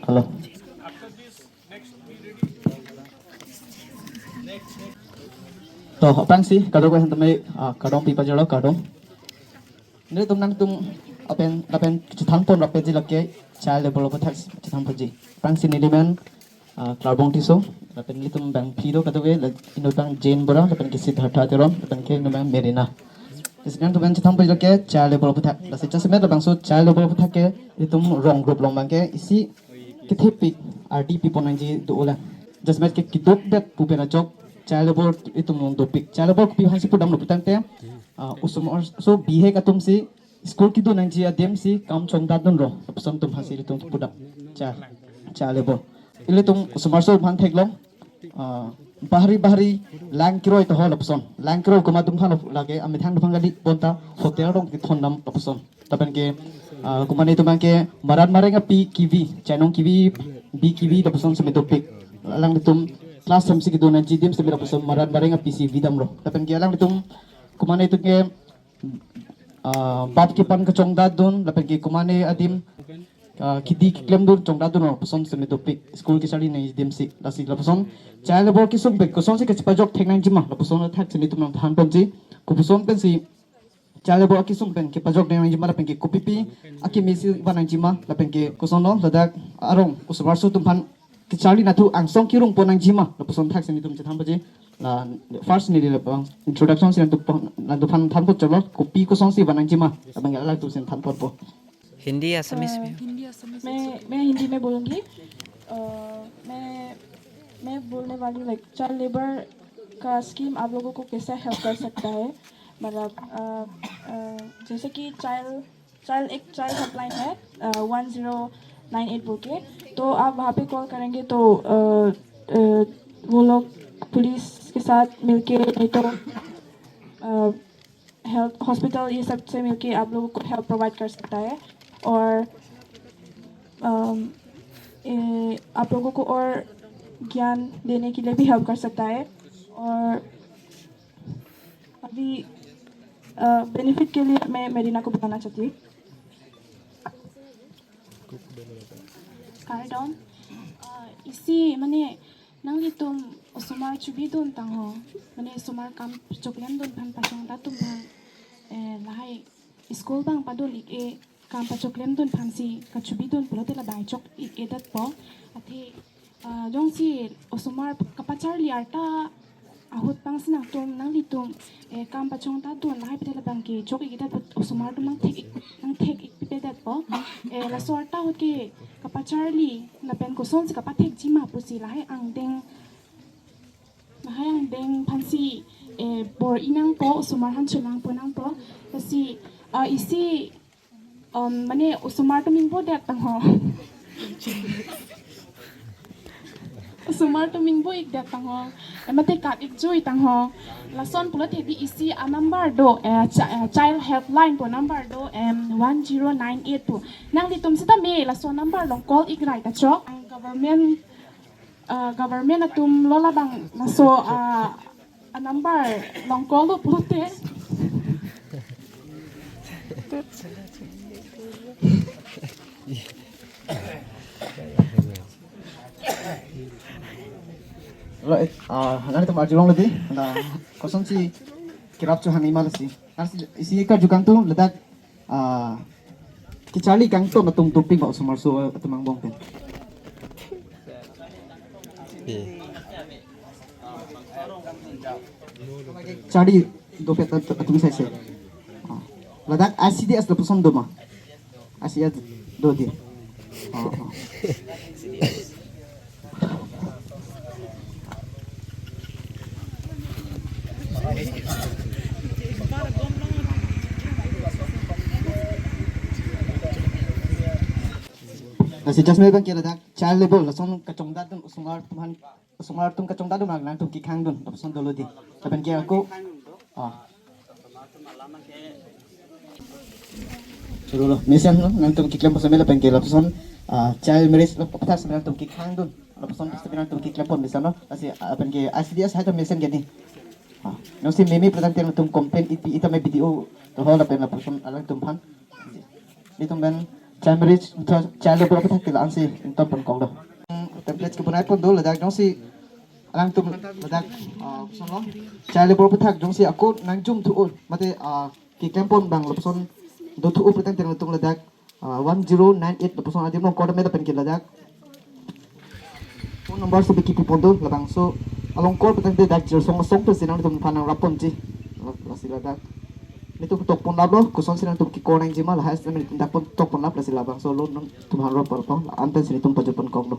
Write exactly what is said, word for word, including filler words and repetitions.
Hello. To, aphrangsi kadokave ahin tame, ah, kardom pi pajirlo, kardom. Nelitum nangtum apen, apen chethanpon rapji lake child labour aputhak chethanponji. Aphrangsi neli men, ah, Klarbong Tisso, lapen nelitum bang phi do kadokave, la-, inut bang Jane Bora, lapen ke Siddhartha Teron, lapen ke inut bang Merina. Isi nangtum men chethanponji lake child labour aputhak. Lasi jasemet labangso child labour aputhak ke itum rong group along bang ke isi kethepik ardi pipon nangji do-olang. Jasemet ke keduk det pu pen ajok child labour itum along dopik. Child labour kopi aphansi pudamlo putangte, ah, osomar aso bihek atumsi school kedun nangji adimsi kam chongdatdunlo, lapuson atum aphansi itum pudam. Child, child labour. Ilitum osomar aso aphan theklong, ah, bahari bahari lang kiroi to ho lapuson. Lang kiroi komat atum aphan lake amethang atum aphan kali bonta hotel rong kethondam lapuson. Lapen ke, ah, komatne atum abang ke maran mareng api kivi, chainong kivi, bi kivi lapuson seme dopik. Alanglitum class hem si kedun nangji adim seme lapuson maran mareng api si vidamlo. Lapen ke alanglitum komatne atum ke, ah, bap kepan kachongdatdun, lapen ke komatne adim, ah, kidi keklemdun chongdatdunlo, lapuson seme dopik, school kecharli nangji adimsi. Lasi lapuson child labour kesung pen kosonsi kachepajok thek nangjima, lapuson athak si nelitum nangthanponji. Kopuson pensi child labour akesung pen kepajok nangjima, lapen ke kopipi akeme si van nangjima, lapen ke kosonlo ladak arong osomar aso atum aphan kecharli nathu angsong kerungpon nangjima, lapuson athak si nelitum chethanponji. La first neli labang introduction si nangtum pon, nangtum aphan thanpon choklo, kopi kosonsi van nangjima, lapen ke alangtum si thanponpo. Hindi, Assamese में। अ, हिंदी, असमीज, मैं, मैं हिंदी में बोलूँगी। अ, मैं, मैं बोलने वाली हूँ, लाइक, चाइल्ड लेबर का स्कीम आप लोगों को कैसे हेल्प कर सकता है? मतलब, अ, अ, जैसे कि चाइल्ड, चाइल्ड, एक चाइल्ड हेल्पलाइन है, अ, वन ज़ीरो नाइन एट बोल के, तो आप वहाँ पे कॉल करेंगे तो, अ, अ, वो लोग पुलिस के साथ मिलके, नहीं तो, अ, हेल्थ, हॉस्पिटल, ये सब से मिलके आप लोगों को हेल्प प्रोवाइड कर सकता है और, अम, ए, आप लोगों को और ज्ञान देने के लिए भी हेल्प कर सकता है। और अभी, अ, बेनिफिट के लिए मैं मेरिना को बताना चाहती हूँ। Kardom, अ, isi mane nanglitum osomar chubidun tangho, mane osomar kam choklemdun aphan, pachongdatdun aphan, eh, lahai school abang padun ik-e, kam pachoklemdun aphansi kachubidun pulote labang chok ik-edetpo. Athe, ah, jongsi osomar kapacharli arta ahut abangsi nangtum, nanglitum, eh, kam pachongdatdun lahai pute labang ke chok ik-edetpo, osomar atum nangthek ik, nangthek ik pipedetpo. Eh, laso arta ahut ke kapacharli lapen kosonsi kapathekjima pusi lahai angdeng, lahai angdeng aphansi, eh, bor-i nangpo, osomar aphan chelangpon nangpo. Lasi, ah, isi, um, mane osomar atum ingbodet tangho. Osomar atum ingbo-ikdet tangho. Eh, mate kat-ik jui tangho. Lason pulote di isi anumber do, eh, cha-, eh, child helpline pu number do, em, one zero nine eight pu. Nanglitum sitame laso number along call ik rai ta chok. Ang government, ah, government atum lo labang laso, ah, anumber along call lo pulote. Lo, eh, ah, nanglitum arjulonglo di, la kosonsi kerap chohangji ma lasi. Lasi isi karju kangtung ladak, ah, kecharli kangton atum dopik ma osomar aso atum angbong pen. Charli dopik at-, atum saise. Ah, ladak I C D S lapuson do ma? I C D S do di. Ah, ah. Lasi jasemet abang ke ladak child labour, lason kachongdatdun osomar atum aphan, osomar atum kachongdatdun nangtum kekhangdun lapuson dolo di. Lapen ke ako, ah. Choro lo, mesenlo, nangtum keklem pon seme lapen ke lapuson, ah, child marriage lo, aphuthak seme nangtum kekhangdun, lapuson seme nangtum keklempon mesenlo, lasi, ah, lapen ke I C D S hai ta mesen ke di. Ah, nangsi meme pratang teng nangtum complain iti, ita me B D O to ho lapen lapuson alangtum aphan. Itum pen Primary, child labor aputhak ke la-ansi ingtonpon kok do. Template kebonai pon do, ladak jongsi alangtum ladak, ah, kosonlo, child labor aputhak jongsi ako nangjum thu-o mate, ah, keklempon abang lapuson do thu-o pulotangte nangtum ladak, ah, one zero nine eight lapuson adim along call me lapen ke ladak phone number si biki pipon do, labangso along call pulotangte dak jirsong asong pensi nangtumphan nangrapponji. La-, lasi ladak nelitum tokponlaplo, kosonsi nangtum ke-call nangjima, lahai si nelitum dak pon tokponlap, lasi labangso along nangtumphan rap parpang, la-an pensi nelitum pajutpon kok do.